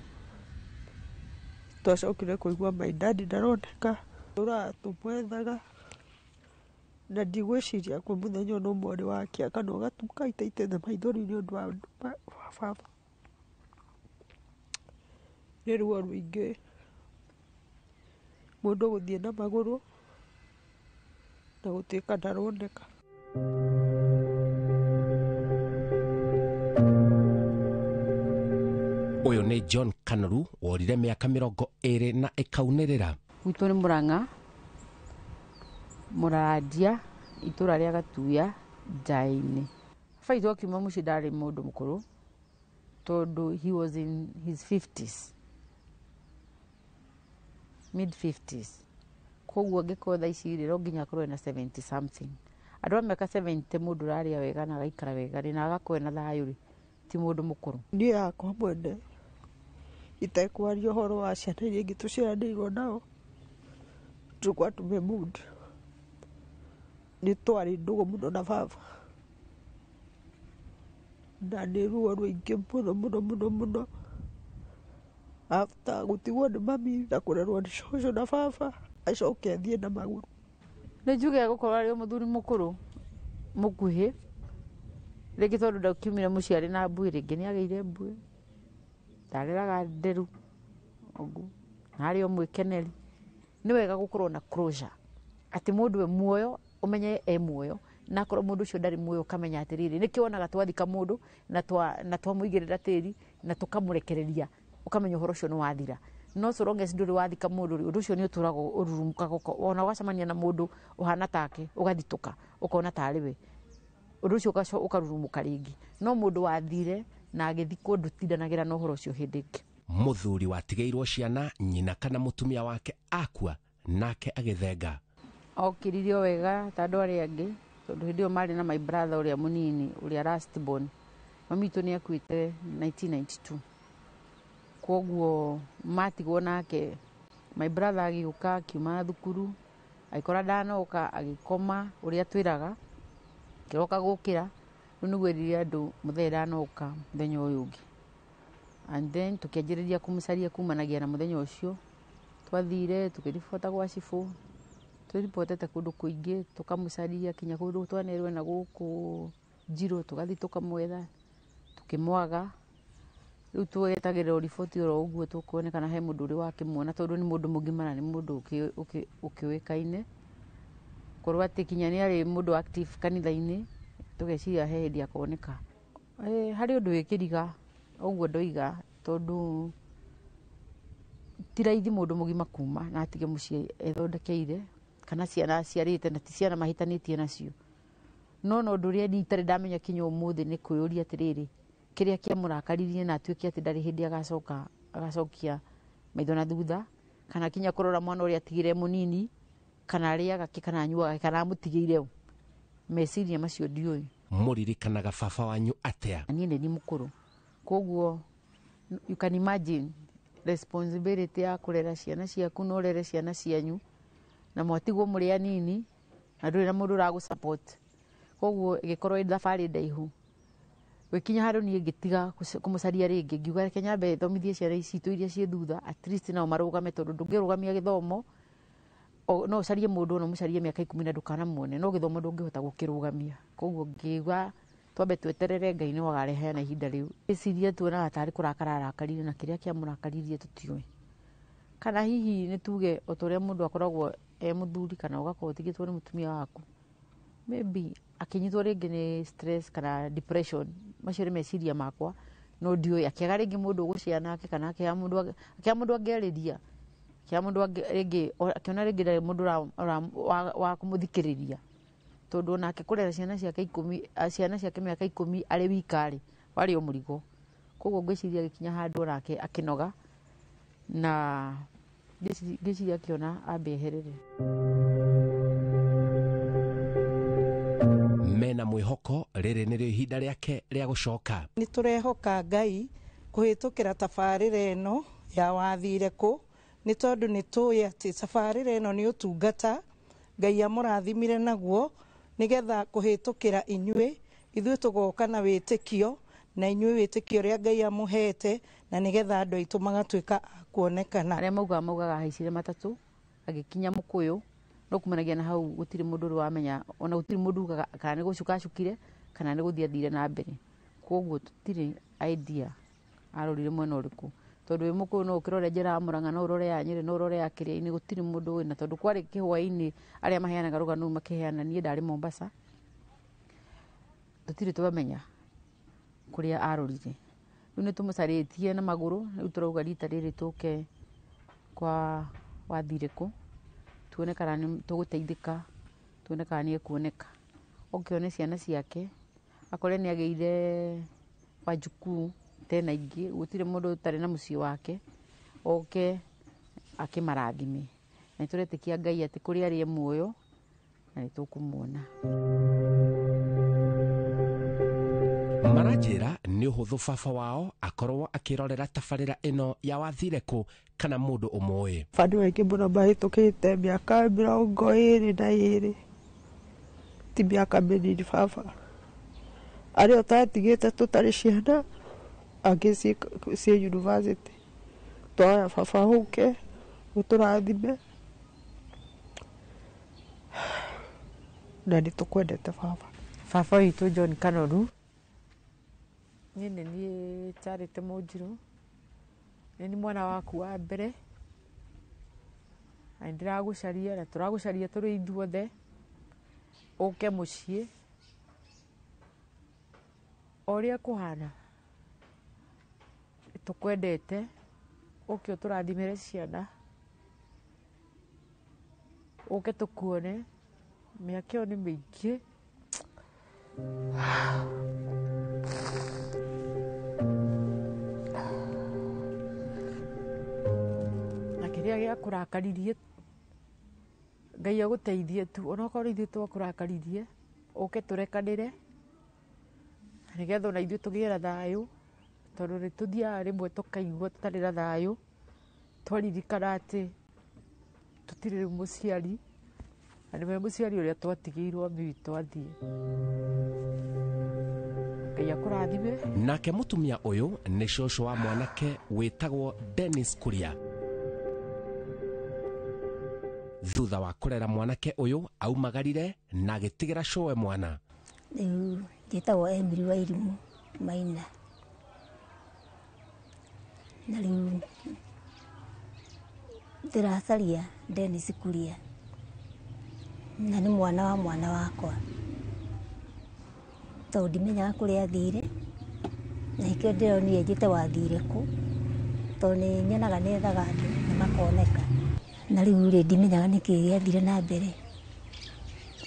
twacokire kũigua my dad ndaroneka, tũraga tũmwethaga na ndigwĩciria kwĩ mũthenya ona ũmwe ũrĩ wakĩa kana ũgatuka itaitĩte maithori nĩ ũndũ wa baba. Nĩ ruo rũingĩ mũndũ gũthiĩ na magũrũ na gũtuĩka ndaroneka. Ũyũ nĩ John Kanoru worire mĩaka 20 na ĩkaunĩrĩra. Gwitũ nĩ Mũrang'a, Mũrandia, itũra rĩa Gatuya, Njaĩ-inĩ. Baba witũ akiuma mũciĩ ndarĩ mũndũ mũkũrũ tondũ he was in his 50s, mid 50s. Koguo angĩkorwo thaa ici rĩ, no nginya akorwo ena 70 something. Andũ a mĩaka 70 mũndũ ũrarĩa wega na agaikara wega rĩ, na agakorwo ena thayũ rĩ, ti mũndũ mũkũrũ. Niĩ yakwa mwene itekwaria ũhoro wa ciana iria ingĩ tũciaranĩirwo nao, tũkwa tume mood nĩ twarĩ ndũgũ mũno na baba, na nĩ ruo rũingĩ mũno mũno mũno mũno after gũtigwo nĩ mami na kũrerwo nĩ cũcũ na baba, acoke athiĩ na magũrũ. Nĩ njuge gũkorwo arĩ o mũthuri mũkũrũ mũkuhĩ, rĩngĩ tondũ ndakiumire mũciĩ arĩ na mbuĩ, rĩngĩ nĩ agĩire mbuĩ, ndareraga nderu ũguo, na arĩ o mwĩkeneri. Nĩ wega gũkorwo na closure atĩ mũndũ e muoyo ũmenye e muoyo, na akorwo mũndũ ũcio ndarĩ muoyo ũkamenya atĩrĩrĩ, nĩkĩo wonaga twathika mũndũ na twamũigĩrĩra tĩri na tũkamũrekereria, ũkamenya ũhoro ũcio nĩ wathira. No so long as ndũrĩ wathika mũndũ rĩ, ũndũ ũcio nĩ ũtũraga ũrurumũkaga, ona ũgacemania na mũndũ ũhana take ũgathitũka ũkona tarĩ we, ũndũ ũcio ũkarurumũka rĩngĩ. No mũndũ wathire na agĩthikwo ndũtindanagĩra na ũhoro ũcio hĩndĩ ĩngĩ. Mũthuri watigĩirwo ciana, nyina kana mũtumia wake akua nake agĩthenga. Okĩrire o wega ta andũ arĩa angĩ, tondũ hĩndĩ ĩyo marĩ na my brother ũrĩa mũnini, ũrĩa last born. Mami witũ nĩ akuĩte 1992, koguo matigwo nake. My brother agĩũka akiuma thukuru, agĩkora ndanoka, agĩkoma ũrĩa twĩraga, akĩroka gũkĩra. Rĩu nĩguo erire andũ mũthee ndanoka mũthenya ũyũ ũngĩ. And then tũkĩanjĩrĩria kũmũcaria kumanagia na mũthenya ũcio. Twathire tũkĩribota gwa cibũ, twĩribotete kũndũ kũingĩ, tũkamũcaria kinya kũndũ twanerwo na gũkũ Njirũ, tũgathiĩ tũkamwetha, tũkĩmwaga. Rĩu twetagĩrĩra riboti oro ũguo tũkuone kana he mũndũ ũrĩ wakĩmuona, tondũ nĩ mũndũ mũgima na nĩ mũndũ ũkĩũĩkaine. Korwo atĩ kinya nĩ arĩ mũndũ active kanitha-inĩ, tũgeciria he hĩndĩ akoneka. Harĩ ũndũ wĩ kĩriga ũguo ndoiga, tondũ Ti raithi mũndũ mũgima kuma na atige mũciĩ ethondekeire kana ciana aciarĩte na ti ciana mahĩtanĩtie nacio. No no ũndũ ũrĩa niĩ itarĩ ndamenya kinya ũmũthĩ nĩ kwĩyũria atĩrĩrĩ, kĩrĩa kĩamũrakaririe na atuĩke atĩ ndarĩ hĩndĩ agacoka agacokia maitho na thutha, kana kinya kũrora mwana ũrĩa atigire mũnini, kana arĩaga kĩ kana anyuaga kĩ, kana amũtigĩire ũ. Meciria macio ndiũĩ. Mũririkanaga baba wanyu atĩa? Niĩ nĩ niĩ mũkũrũ, koguo you can imagine responsibility ya kũrera ciana ciaku na ũrere ciana cianyu na mwatigwo mũrĩ anini na ndũrĩ na mũndũ ũragũ support. Koguo ĩgĩkorwo ĩ thabarĩ ndaihu. Gũgĩkinya handũ niĩ ngĩtiga kũmũcaria rĩngĩ, ngiuga reke nyambe thomithie ciana ici citũ iria ciĩ thutha, at least nao marũgame, tondũ ndũngĩrũgamia gĩthomo, no ũcarie mũndũ no ũmũcarie mĩaka 10 na ndũkanamuone, no gĩthomo ndũngĩhota gũkĩrũgamia. Koguo ngiuga twambe tweterere Ngai nĩwe akareheana ihinda rĩu. Ngĩciria tuonaga tarĩ kũrakara arakarire na kĩrĩa kĩamũrakaririe tũtiũĩ. Kana hihi nĩ tuge o ta ũrĩa mũndũ akoragwo e mũthuri kana ũgakorwo ũtigĩtwo nĩ mũtumia waku, maybe akĩnyitwo rĩngĩ nĩ stress kana depression. Macio nĩ meciria makwa, no ndiũĩ. Akĩaga rĩngĩ mũndũ ũgũcea nake, kana akĩaga mũndũ angĩarĩria, akĩaga mũndũ rĩngĩ, akĩona rĩngĩ ndarĩ mũndũ wa kũmũthikĩrĩria. Tondũ onake kũrera ciana ciake 10, ciana ciake mĩaka 10 arĩ wika rĩ, warĩ o mũrigo. Koguo ngwĩciria agĩkinya handũ onake akĩnoga, na ngwĩciria akĩona ambe eherere. Mena mwĩhoko rĩrĩ nĩrĩo ihinda rĩake rĩa gũcoka. Nĩ tũrehoka Ngai kũhĩtũkĩra tabarĩra ĩno ya wathire kũ, nĩ tondũ nĩ tũĩ atĩ tabarĩra ĩno nĩ ũtungata Ngai amũrathimire naguo, nĩgetha kũhĩtũkĩra inyuĩ, ithuĩ tũgoka na wĩtĩkio, na inyuĩ wĩtĩkio ũrĩa Ngai amũhete, na nĩgetha andũ aitũ magatuĩka a kuonekana. Arĩa maugaga ahaicire matatũ, agĩkinya Mũkũyũ, no kumanagia na hau gũtirĩ mũndũ ũrĩ wamenya, ona gũtirĩ mũndũ ugaga kana nĩ gũcuka acukire, kana nĩ gũthiĩ athire na mbere. Koguo tũtirĩ idea arorire mwena ũrĩkũ. Tondũ wĩ Mũkũyũ no ũkĩrore njĩra ya Mũrang'a, no ũrore ya Nyĩrĩ, no ũrore ya Kĩrĩa-inĩ, gũtirĩ mũndũ wĩna. Tondũ kwarĩ kĩhwaĩ-inĩ arĩa maheanaga rũgano rũu makĩheana, niĩ ndarĩ Mombasa, tũtirĩ twamenya kũrĩa arorire. Rĩu nĩ tũmũcarĩtie na magũrũ, rĩu tũrauga rita rĩrĩ tũke kwa wathire kũ, tuone kana nĩ tũgũteithĩka, tuone kana nĩ ekuoneka. Oke one ciana ciake, akore nĩ agĩire wajukuu tena ingĩ, gũtirĩ mũndũ ũtarĩ na mũciĩ wake, oke akĩmarathime. Na nĩ tũretĩkia Ngai atĩ kũrĩa arĩ e muoyo na nĩ tũkũmuona. Maranjĩra nĩ ũhũthũ baba wao akorwo akĩrorera tabarĩra ĩno ya wathire kũ kana mũndũ ũmũĩ. Andũ aingĩ mũno mahĩtũkĩte mĩaka 22, ti mĩaka mĩnini baba. Arĩa ũtatigĩte tũtarĩ ciana, angĩ ciĩ university. Twoya baba ũke ũtũrathime, na nĩ tũkwendete baba. Baba witũ John Kanoru, niĩ nĩ niĩ Charity Mũnjirũ, nĩ niĩ mwana waku wa mbere, na nĩ ndĩragũcaria na tũragũcaria tũrĩ ithuothe, ũke mũciĩ o ũrĩa kũhana, tũkwendete, ũke ũtũrathimĩre ciana, ũke tũkuone, mĩaka ĩyo nĩ mĩingĩ. Na kĩrĩa gĩakũrakaririe, Ngai agũteithie tu, onokorwo ithuĩ twakũrakaririe, ũke tũrekanĩre, nĩgetha ona ithuĩ tũgĩe na thayũ, tondũ nĩ tũthiaga rĩmwe tũkaigua tũtarĩ na thayũ, twaririkana atĩ tũtirĩ rĩu mũciari, na nĩwe mũciari ũrĩa twatigĩirwo mami witũ athiĩ. Ngai akũrathime. Nake mũtumia ũyũ nĩ cũcũ wa mwanake wĩtagwo Dennis Kuria. Thutha wa kũrera mwanake ũyũ aumagarire na agĩtigĩra cũwe mwana. Rĩu njĩtagwo Emily Wairimu Maina. Na rĩu ndĩracaria Dennis Kuria, na nĩ mwana wa mwana wakwa, tondũ ndimenyaga kũrĩa athire, na nĩkĩo ndĩronire njĩte wathire kũ. Tondũ nĩ nyonaga nĩ ethaga andũ na makoneka. Na rĩu rĩ, ndimenyaga nĩkĩ gĩathire na mbere,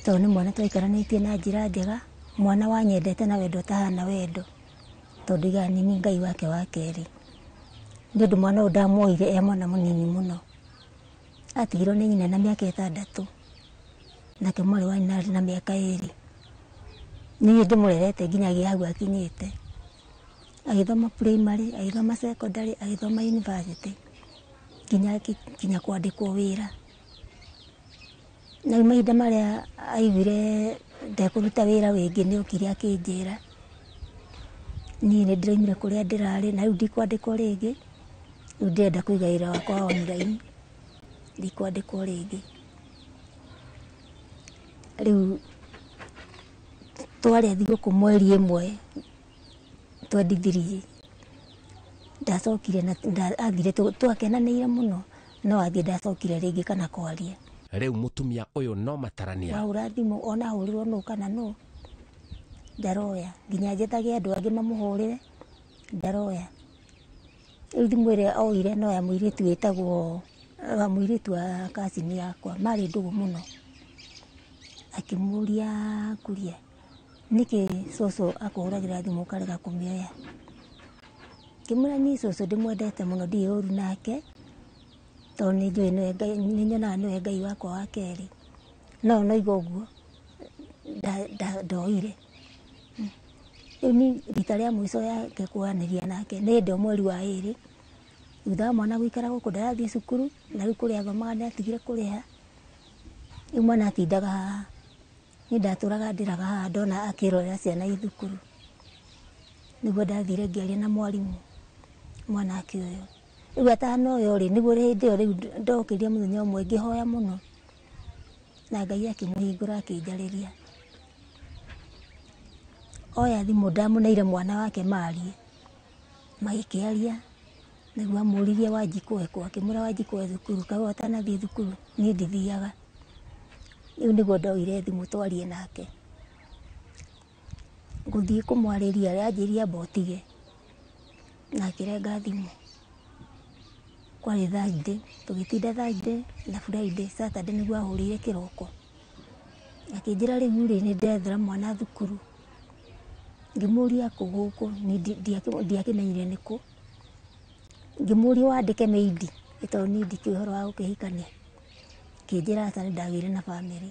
tondũ nĩ mwana twaikaranĩtie na njĩra njega, mwana wanyendete na wendo ũtahana wendo, tondũ ndigaga nĩ niĩ Ngai wake wa kerĩ. Nĩ ũndũ mwana ũyũ ndamuoire e mwana mũnini mũno, atigirwo nĩ nyina na mĩaka 6, nake mwarĩ wa nyina arĩ na mĩaka 2. Niĩ ndĩmũrerete nginyagia hau akinyĩte, agĩthoma primary, agĩthoma secondary, agĩthoma university, nginya kwandĩkwo wĩra. Na rĩu mahinda marĩa aiguire ndekũruta wĩra wĩngĩ nĩ okire akĩnjĩra, niĩ nĩ ndĩraumire kũrĩa ndĩrarĩ na rĩu ndikwandĩkwo rĩngĩ, rĩu ndĩrenda kũiga wĩra wakwa wa online, ndikwandĩkwo rĩngĩ. Rĩu twarĩa thigũkũ mweri 1 23, ndacokire na athire, twakenanĩire mũno, no athiĩ ndacokire rĩngĩ kana kwaria. Rĩu mũtumia ũyũ no matarania. Wahũra thimũ ona ahũrĩrwo nũ kana nũ ndaroya, nginya njethage andũ angĩ mamũhũrĩre ndaroya. Rĩu thimũ ĩrĩa oire no ya mũirĩtu wĩtagwo wa mũirĩtu wa kacini yakwa, marĩ ndũgũ mũno. Akĩmũria Kuria, nĩkĩ cũcũ akũhũragĩra thimũ ũkarega kũmĩoya? Ngĩmwĩra niĩ cũcũ ndĩmwendete mũno, ndirĩ ũru nake, tondũ nĩ njũĩ nĩwe Ngai, nĩ nyonaga nĩwe Ngai wakwa wa kerĩ. No noiga ũguo ndoire. Rĩu niĩ rita rĩa mũico yake kwaranĩria nake nĩ hĩndĩ ĩyo mweri wa 2, thutha wa mwana gũikara gũkũ ndarathiĩ cukuru, na rĩu kũrĩa athomaga nĩ atigire kũrĩha. Rĩu mwana atindaga haha, niĩ ndatũraga ndĩraga haha ndona akĩrorera ciana i thukuru. Nĩguo ndathire ngĩaria na mwarimũ mwanake ũyũ. Rĩu atanoyo rĩ, nĩguo hĩndĩ ĩyo rĩu ndokĩrire mũthenya ũmwe ngĩhoya mũno, na Ngai akĩmũhingũra akĩnjarĩria. Oya thimũ ndamũneire mwana wake marie, magĩkĩaria, nĩguo amũririe Wanjikũ ekũ, akĩmwĩra Wanjikũ e thukuru, kaĩ atanathiĩ thukuru niĩ ndithiaga. Rĩu nĩguo ndoire thimũ twarie nake. Ngũthiĩ kũmwarĩria anjĩrire amba ũtige, na akĩrenga thimũ. Kwarĩ Thursday, tũgĩtinda Thursday na Friday, Saturday nĩguo ahũrĩire kĩroko. Akĩnjĩra rĩu rĩ, nĩ ndethera mwana thukuru. Ngĩmũria kũ gũkũ, niĩ ndiakĩmenyire nĩ kũ. Ngĩmũria wandĩke maid, tondũ niĩ ndikĩũĩ ũhoro wa gũkĩhikania. Akĩnjĩra aca nĩ ndagĩire na bamĩrĩ.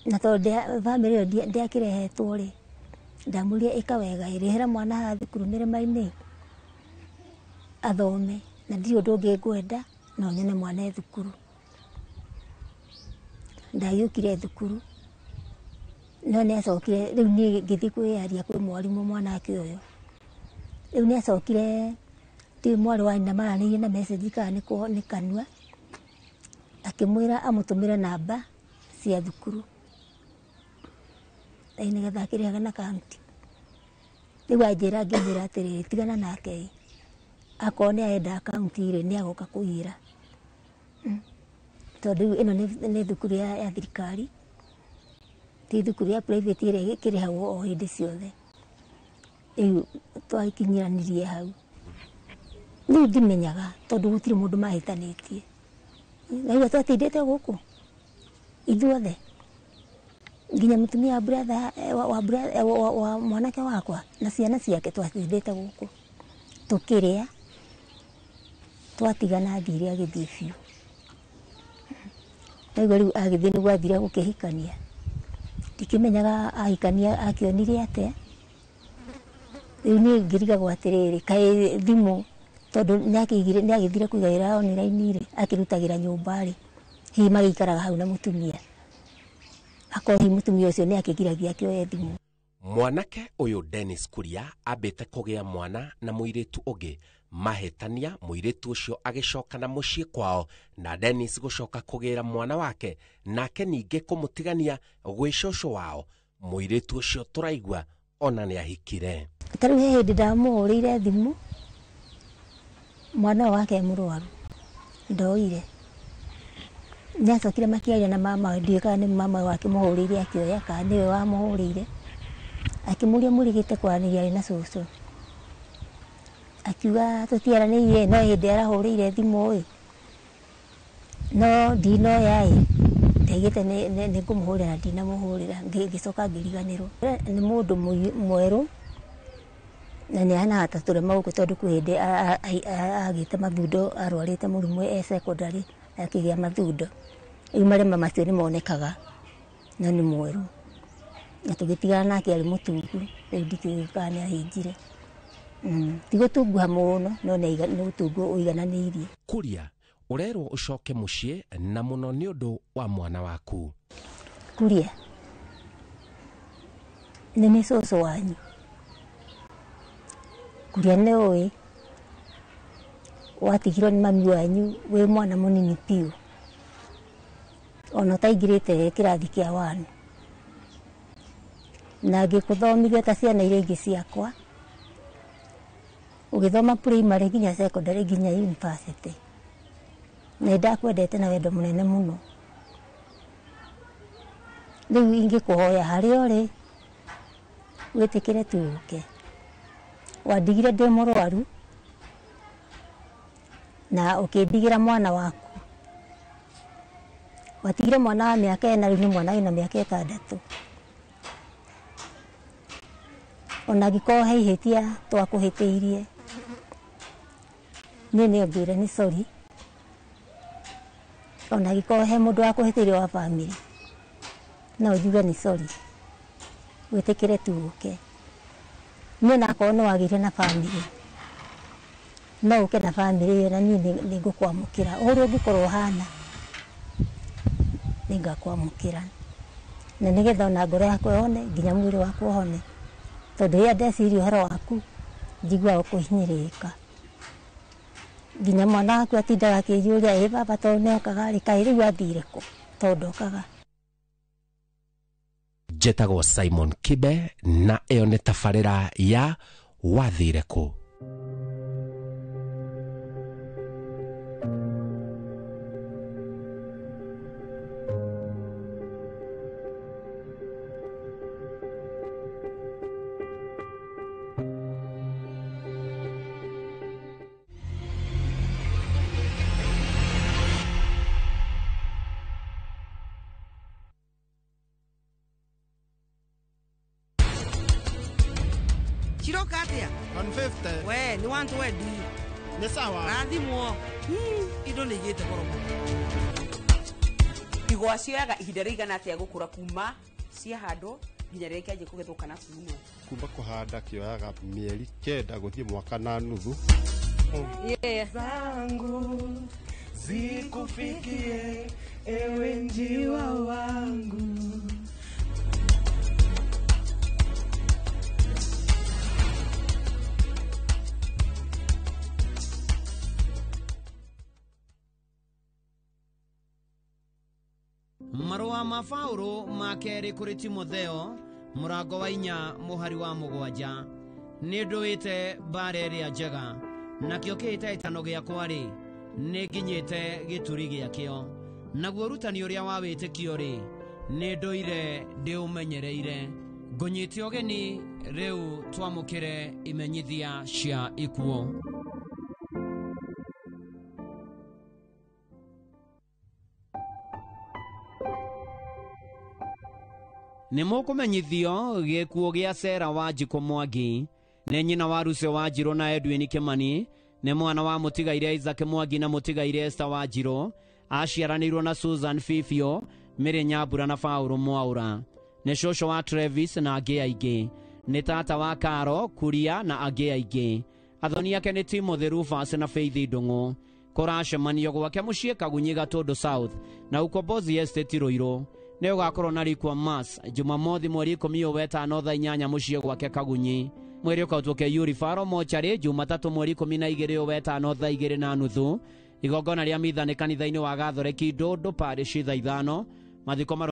Na tondũ bamĩrĩ ĩyo ndĩakĩrehetwo rĩ, ndamũria ĩka wega, rĩhĩra mwana haha thukuru mĩrĩma-inĩ athome, na ndirĩ ũndũ ũngĩ ngwenda no nyone mwana e thukuru. Ndagĩũkire thukuru, no nĩ acokire, rĩu niĩ ngĩthiĩ kwĩyaria kwĩ mwarimũ mwanake ũyũ. Rĩu nĩ acokire, ndiũĩ mwarĩ wa nyina maranĩirie na message kana nĩ kanua, akĩmwĩra amũtũmĩre namba cia thukuru nĩgetha akĩrĩhaga na kaunti. Rĩu anjĩra ngĩmwĩra atĩrĩrĩ, tigana nake ĩ, akorwo nĩ arenda akaunti rĩ, nĩ agoka kũiyĩra. Tondũ rĩu ĩno nĩ thukuru ya thirikari, ti thukuru ya private ĩrĩa ĩkĩrĩhagwo o hĩndĩ ciothe. Rĩu twakinyiranirie hau. Rĩu ndimenyaga tondũ gũtirĩ mũndũ mahĩtanĩtie. Na rĩu twatindĩte gũkũ ithuothe, nginya mũtumia wa brother, wa mwanake wakwa na ciana ciake twatindĩte gũkũ tũkĩrĩa, twatigana athire agĩthiĩ biũ. Naigua rĩu agĩthiĩ nĩguo athire gũkĩhikania. Ndikĩmenyaga ahikania akĩonire atĩa. Rĩu niĩ ngĩrigagwo atĩrĩrĩ, kaĩ thimũ tondũ nĩagĩthire kũiga wĩra online rĩ, akĩrutagĩra nyũmba rĩ, hihi magĩikaraga hau na mũtumia. Akorwo hihi mũtumia ũcio nĩakĩgiragia akĩoye thimũ. Mwanake ũyũ Dennis Kuria ambĩte kũgĩa mwana na mũirĩtu ũngĩ, mahĩtania mũirĩtu ũcio agĩcoka na mũciĩ kwao, na Dennis gũcoka kũgĩra mwana wake, nake ningĩ kũmũtigania gwĩ cũcũ wao. Mũirĩtu ũcio tũraigua ona nĩahikire. Ta rĩu he hĩndĩ ndamũhũrĩire thimũ, mwana ũyũ wake e mũrwaru, ndoire. Nĩacokire makĩaria na mama, ndiũĩ kana nĩ mama wakĩmũhũrĩire akĩoya kana nĩwe wamũhũrĩire. Akĩmũria mũrigĩte kwaranĩria arĩ na cũcũ. Akiuga tũtiaranĩirie no hĩndĩ arahũrĩire thimũ ĩ. No ndinoya ĩ, ndaigĩte nĩ ngũmũhũrĩra ndinamũhũrĩra, ngĩcoka ngĩriganĩrwo. Nĩ mũndũ mwerũ na nĩ ahanaga ta tũrema gũkũ tondũ kwĩ hĩndĩ agĩte mathundo, arwarĩte mũrimũ e secondary akĩgĩa mathundo. Rĩu marema macio nĩ monekaga no nĩ mwerũ. Na tũgĩtigana nake arĩ mũtungu, rĩu ndikĩũĩ kana nĩ ahĩnjire. Ti gũtunguha mũno no nĩ ũtungu ũigananĩirie. Kuria ũrerwo ũcoke mũciĩ na mũno nĩ ũndũ wa mwana waku. Kuria nĩ nĩ cũcũ wanyu. Kuria nĩ ũĩ watigirwo nĩ mami wanyu wĩ mwana mũnini biũ, ona ũtaingĩrĩte kĩrathi kĩa wanu, na ngĩkũthomithia ta ciana iria ingĩ ciakwa, ũgĩthoma primary nginya secondary nginya university. Na nĩndakwendete na wendo mũnene mũno. Rĩu ingĩkũhoya harĩa ũrĩ wĩtĩkĩre tu ũke. Wandigire ndĩ mũrwaru na ũkĩndigĩra mwana waku. Watigire mwana wa mĩaka 4, rĩu nĩ mwana wĩna mĩaka 6. Ona angĩkorwo he ihĩtia twakũhĩtĩirie, niĩ nĩ ngwĩre nĩ sorry. Ona angĩkorwo he mũndũ wakũhĩtĩirie wa bamĩrĩ, no njuge nĩ sorry, wĩtĩkĩre tu ũke. Niĩ onakorwo nĩ wagĩire na bamĩrĩ, no ũke na bamĩrĩ ĩyo na niĩ nĩ ngũkwamũkĩra. Ũrĩa ũngĩkorwo ũhana, nĩ ngakwamũkĩra. Na nĩgetha ona ngoro yakwa ĩhone, nginya mwĩrĩ wakwa ũhone. Tondũ rĩrĩa ndeciria ũhoro waku, njiguaga kũhinyĩrĩrĩka. Nginya mwana waku atindaga akĩnjũria, ĩ baba tondũ nĩokaga rĩ, kaĩ rĩu athire kũ? Tondũ ndokaga. Njetagwo Simon Kibe na ĩyo nĩ tabarĩra ya Wathire Kũ. Chiroka atia? 150. We, ni 120. Nĩ sawa. Rathimwo. Indo nĩ igĩte goro mũno. Igwa cioyaga ihinda rĩigana atĩa gũkũra kuma ciahandwo nginya rĩrĩa ikĩanjia kũgethwo kana kuunwo? Kuma kũhanda kĩoyaga mĩeri 9 gũthiĩ mwaka na nuthu. Zangu zikufikie ewe njiwa wangu. Marũa ma Paũlũ ma kerĩ kũrĩ Timotheo mũrango wa 4 mũhari wa 7. Nĩ ndũĩte mbara ĩrĩa njega, nakĩo kĩhĩtahĩtano gĩakwa rĩ, nĩ nginyĩte gĩturi gĩakĩo. Naguo ũrutani ũrĩa wa wĩtĩkio rĩ, nĩ ndũire ndĩũmenyereire. Ngũnyite ũgeni rĩu twamũkĩre imenyithia cia ikuũ. Nĩ mũkũmenyithio gĩkuũ gĩa Sera Wanjikũ Mwangi, nĩ nyina wa Ruce Wanjirũ na Edwin Kimani, nĩ mwana wa mũtigaire Isaac Mwangi na mũtigaire Esther Wanjirũ, aciaranĩirwo na Susan Fifio, Mary Nyambura na Paũlũ Mwaũra. Nĩ cũcũ wa Travis na angĩ aingĩ, nĩ tata wa Karo, Kuria na angĩ aingĩ. Athoni ake nĩ Timothy Rufus na Faith Ndung'u. Kũracemanio gwake mũciĩ Kagunyi Gatũndũ South na Ukombozi Estate Ruiru. Nĩ ũgakorwo na rikwa mass Jumamothi mweri 15 thaa 8 mũciĩ gwake Kagunyi. Mwĩrĩ ũkautwo KU Referral Mortuary Jumatatũ mweri 12 wetano thaa 2:30. Igongona rĩa mitha nĩ kanitha-inĩ wa Gathoreki Ndũndũ Parish thaa 5. Mathiko